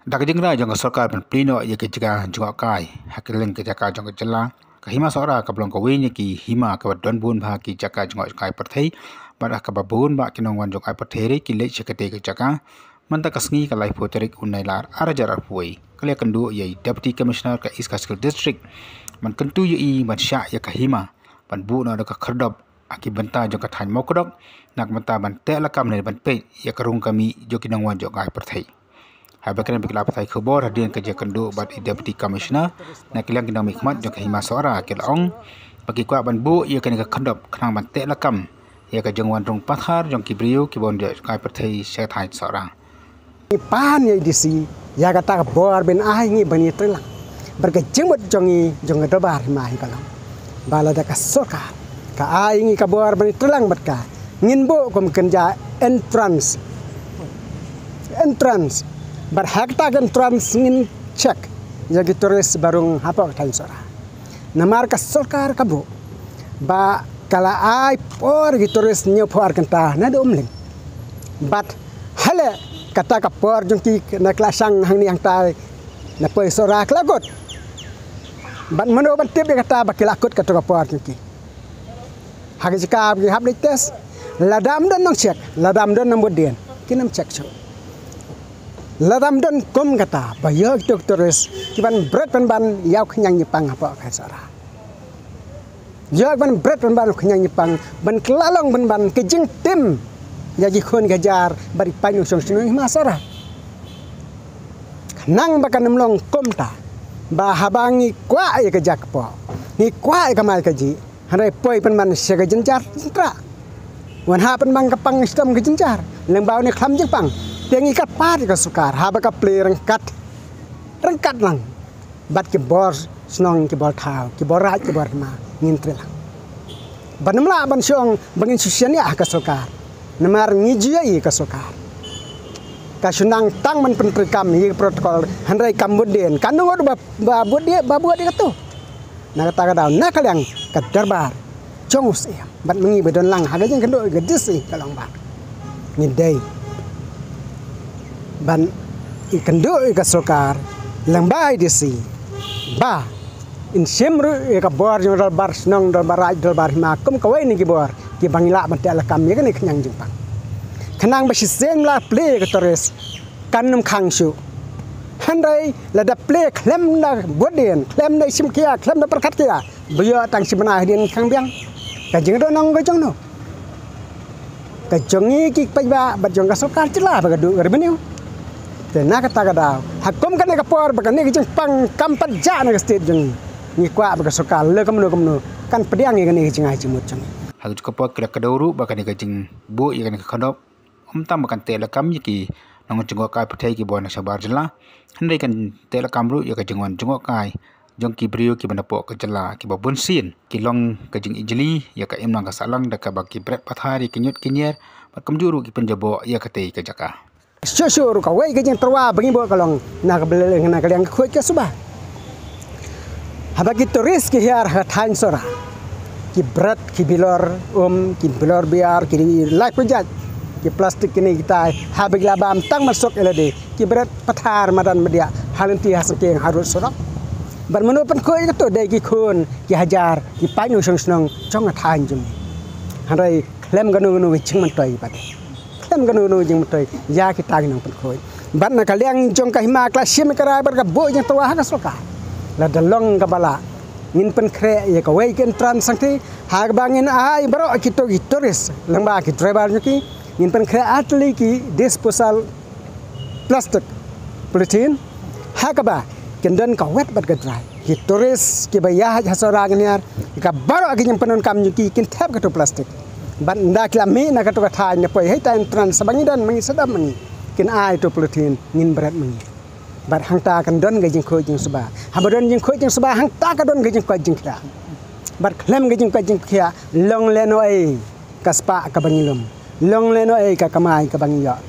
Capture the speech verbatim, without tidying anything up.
Da ka jingkyrmen jong ka sorkar ban plie noh ïa ki jaka jngohkai ha kylleng ki jaka jong ka jylla, ka Hima Sohra ka long kawei na ki hima kaba don bun bha ki jaka jngohkai pyrthei, bad ha kaba bun bah ki nongwan jngohkai pyrthei ruh ki leit sha katei ka jaka. Mynta ka sngi ka laiphew tarik u Nailar ar hajar arphew, ka la ïakynduh ïa i Deputy Commissioner ka East Khasi Hills District ban kyntu ïa i ban shah ïa ka hima ban buh noh da ka khyrdop ha ki bynta jong ka thaiñ Mawkdok, na ka bynta ban teh lakam ne ban peit ïa ka rung ka mih jong ki nongwan jngohkai pyrthei. Haba kren bad ki lad pathai khubor hadien ka jingïakynduh bad i Deputy Commissioner, na ka liang ki nongmihkhmat jong ka Hima Sohra ki la ong ba ki kwah ban buh ïa kane ka khyrdop khnang ban teh lakam ïa ka jingwan rung pathar jong ki briew kiba wan jngohkai pyrthei sha ka thaiñ Sohra. Ngi pan ïa i D C ïa kata ka bor ban ai ngi ban ïatreilang. Bad ka jingmut jong ngi, jong ka dorbar hima hi ka long ba lada ka sorkar ka ai ngi ka bor ban ïatreilang bad ka, ngin buh kum kynja entrance. Entrance. Bad ha kata ka entrance ngin check ïa ki tourist ba rung hapoh ka thaiñ Sohra. Namar ka sorkar ka buh ba ka la ai por ki tourist hynñiewphew ar kynta naduh Umling. Bad hale kata ka por jong ki na ka la shang hangne hangtai na poi Sohra ka la kut. Bad mano ban tip ïa kata ba ki la kut kato ka por jong ki? Ha ka jaka ba ki hap leit test, lada ym don nongcheck, lada ym don nongbud dien, kin ym check shuh. Lada ym don kum kata ba ïoh kito ki tourist ki ban bret pynban ïa u khñiang ñiapang hapoh ka Sohra. Ïoh ban bret pynban u khñiang ñiapang ban kylla long pynban ka jingtim ïa ki khun ki hajar bad ki paid nongshong shnong Hima Sohra. Khnang ba kan ym long kumta, ba haba ngi kwah ïa ka jaka kpoh, ngi kwah ïa ka mai ka jih, hynrei poi pynban sha ka jynjar jyntrah. Wan hap pynban ka pang shitom ka jynjar lyngba une u khlam jingpang. Te ngi kyrpad ïa ka sorkar haba ka plie ryngkat, ryngkat lang bad ki bor shnong, ki bor thaw, ki bor raid, ki bor hima, ngin trei lang. Ban ym lah ban shong ba ngin shu shaniah ha ka sorkar. Namar ngi ju ïohi ka sorkar ka shu nang tang ban pyntreikam ïa ki protocol, hynrei kam bud dien, kan ym ngut ba, ba bud dien, ba bud dien kato. Na kata ka daw na ka liang ka dorbar jong u Syiem bad ma ngi ba don lang ha ka jingkynduh ka D C ka long ba ngi dei ban ïakynduh ïa ka sorkar lyngba i D C ba in shim ruh ïa ka bor jong dorbar shnong, dorbar raid, dorbar hima kum kawei na ki bor kiba ngi lah ban teh lakam ïa kane ka khñiang jingpang. Khnang ba shisien la plie ïa ka tourist kan ym khang shuh. Hynrei lada plie khlem da bud dien, khlem da shim khia, khlem da pyrkhat khia, ba ïoh tang shi bnai hadien khang biang. Ka jingdon nong ka jong no? Ka jong ngi ki paidbah bad jong ka sorkar jylla ba ka duh ka revenue. Te na kata ka daw, ha kum kane ka por ba kane ka jingpang kam pat jah na ka state jong ngi, ngi kwah ba ka sorkar leh kumno kumno kan pdiang ïa kane ka jingai jingmut jong ngi. Ha ka juh ka por ki la kdew ruh ba kane ka jingbuh ïa kane ka khyrdop ym tang ba kan teh lakam ïa ki nongjngohkai pyrthei kiba wan na shabar jylla, hynrei kan teh lakam ruh ïa ka jingwan jngohkai jong ki briew kiba napoh ka jylla kiba bunsien ki long ka jingijli ïa ka imlang ka sahlang da kaba ki bret pathar ïa ki ñiut ki ñier bad kumjuh ruh ki pynjaboh ïa katei ka jaka. Shuh shuh ruh kawei ka jingtyrwa ba ngi buh ka long na ka bel-, na ka liang ka khuid ka suba. Haba ki tourist ki hiar ha thaiñ Sohra, ki bret, ki bilor um, ki bilor biar, ki lai pujat, ki plastik kine kitai, haba ki la bam tang masuk ïa lade, ki bret pathar madan madiah ha lynti ha sengkeng ha rud surok. Bad mano pynkhuid kato? Dei ki khun ki hajar ki paid nongshong shnong jong ka thaiñ jong ngi. Hynrei khlem kano kano ka jingmyntoi pat. Khlem kano kano ka jingmyntoi ïa kita ki nongpynkhuid. Bad na ka liang jong ka hima ka la shim ka rai bad ka buh jingtyrwa ha ka sorkar. Lada long kaba lah, ngin pynkhreh ïa kawei ka entrance sangti ha kaba ngin ai baroh kito ki tourist lyngba ki driver jong ki, ngin pynkhreh ar tylli ki disposal plastic, polythene, ha kaba kin don ka wet bad ka dry. Ki tourist kiba ïaid ha Sohra kin hiar, ka baroh ka jingpyndonkam jong ki kin thep kato plastik. Bad ynda ki la mih na kato ka thaiñ na poi hei ta entrance ba ngi don ma ngi, sdang ma ngi, kin ai to polythene, ngin bret ma ngi. Bad hangta kan don ka jingkhuid jingsuba. Haba don jingkhuid jingsuba, hangta ka don ka jingkoit jingkhiah. Bad khlem ka jingkoit jingkhiah, long lehnohei ka spah kaba ngi lum, long lehnohei ka kamai kaba ngi ïoh.